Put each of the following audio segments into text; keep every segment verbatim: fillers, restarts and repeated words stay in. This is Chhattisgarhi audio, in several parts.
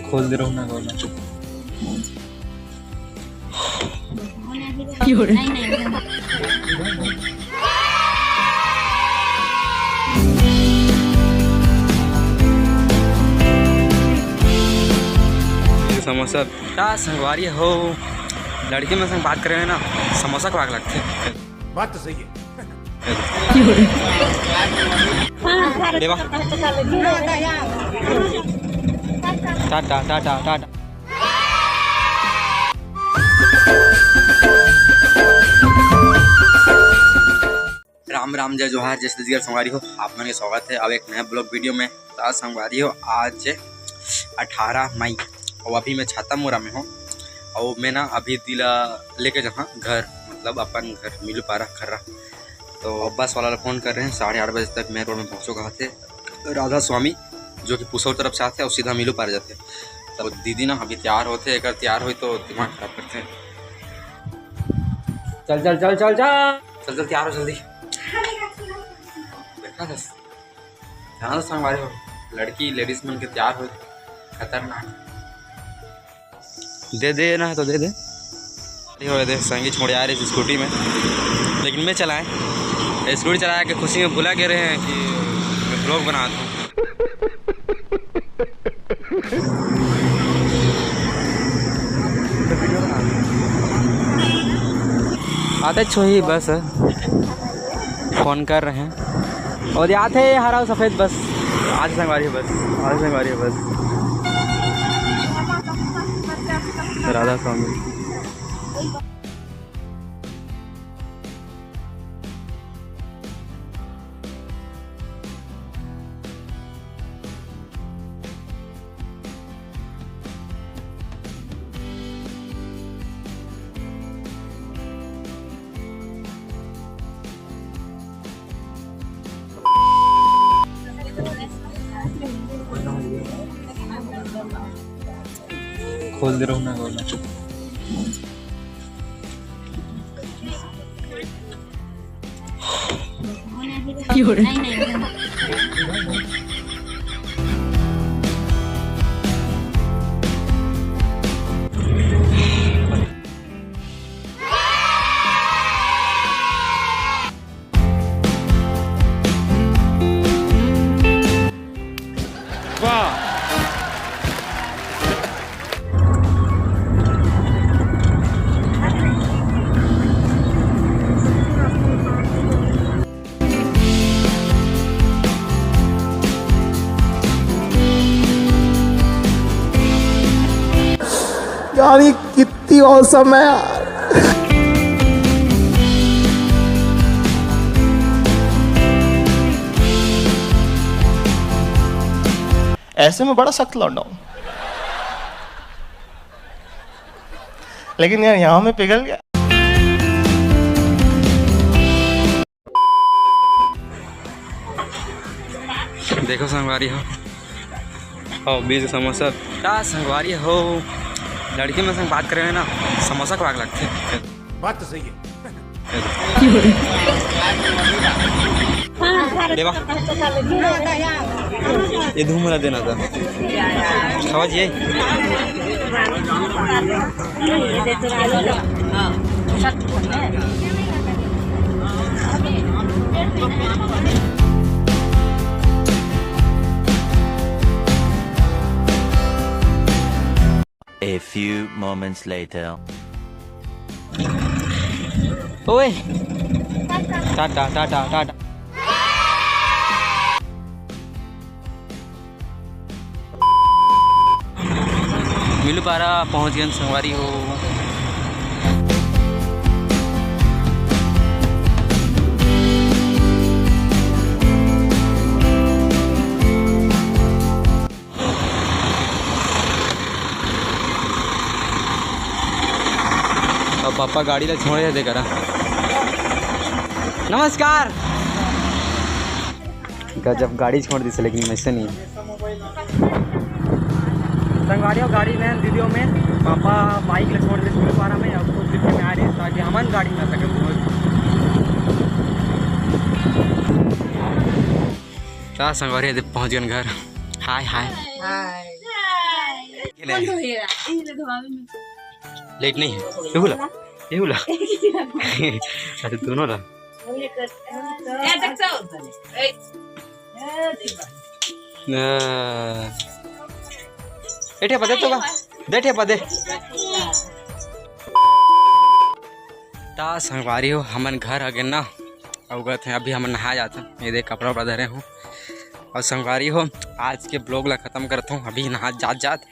खोल दे रहू ना, खोल। समोसा। का संगवारी हो, लड़की मन संग बात करे ना, समोसा खवाए के लगथे। बात तो सही है। देवा। टाटा, टाटा, टाटा। राम राम, जय जोहार, जय छत्तीसगढ़ संगवारी हो। आप मन के स्वागत है अब एक नया ब्लॉग वीडियो में। तो आज संगवारी हो, आज अठारह मई, और अभी मैं छातामुरा में हूँ। और मैं ना अभी दीदी ला लेके जहाँ घर, मतलब अपन घर मिलूपारा खर्रा। तो बस वाला ला फोन कर रहे हैं, साढ़े आठ बजे तक मेन रोड में पहुँचो कहा थे राधा स्वामी, जो कि पुसौर तरफ से आते और सीधा मिलूपारा जाते। तो दीदी ना अभी तैयार होते, अगर तैयार होई तो दिमाग खराब करते हैं। चल, चल, चल, चल, चल। चल, चल, तैयार हो जल्दी। देखा था, ध्यान से संगवारी हो, लड़की लेडीज मन के तैयार हो, खतरनाक। दे दे ना तो दे दे। ये हो दे, संगी छोड़ आ रहे स्कूटी में, लेकिन मैं चलाए, स्कूटी चलाया के खुशी में भुला के रहे हैं कि मैं ब्लॉग बना दूँ। आते छो ही बस फोन कर रहे हैं। और ये आते हरा सफेद बस। आज संगवारी बस, आज संगवारी बस। राधा स्वामी। खोल दे रहू ना, खोल। वाह। यार, ये कितनी औसम है यार। ऐसे में बड़ा सख्त लौंडा हूं, लेकिन यार, यहां में पिघल गया। देखो संगवारी हो, हो बीस समोसा। का संगवारी हो, लड़की मन संग बात करे ना, समोसा खवाए के लगथे। बात तो सही है। देवा, ये धूम वाला देना था। खावा जी। A few moments later. ओए, टाटा, टाटा, टाटा। मिलूपारा पहुंच गए संगवारी हो। अब पापा गाड़ी ला छोड़े हे, देखा। नमस्कार। गजब गाड़ी छोड़ दिस, लेकिन वैसे नहीं। संगवारी हो, गाड़ी में, दीदियों में, पापा बाइक ले छोड़ दे मिलूपारा में, अब खुद लिफ्ट में आ रहे हैं ताकि हमन गाड़ी में आ सके। का संगवारी हो, पहुंच गए घर। हाय हाय। हाय। ये ले। लेट नहीं है, ये बोला, ये बोला। अरे दोनों ला। ए, देख तो। ए। ए, ठेपा दे तो बा। दे ठेपा दे। ता संगवारी हो, हमन घर आ गए ना। अउ गए थे, अभी हमन नहा जाते हैं। ये देख, कपड़ा उपड़ा धरे हूँ। और संगवारी हो, आज के ब्लॉग ला खत्म करता हूँ अभी नहा जात जात।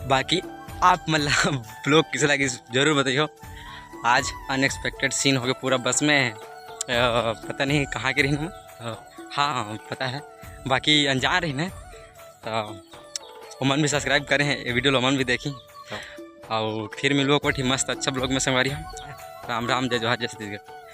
बाकी आप मन ला ब्लॉग किसे लगिस जरूर बताइयो। आज अनएक्सपेक्टेड सीन हो गया पूरा बस में। अ, पता नहीं कहाँ के रही मैं। अ, हाँ, पता है, बाकी अनजान रही ना, तो ओमन भी सब्सक्राइब करे हैं, ये वीडियो ला ओमन भी देखी। और फिर मिलबो कोठी मस्त अच्छा ब्लॉग में संगवारी हो। राम राम, जय जोहार, जय छत्तीसगढ़।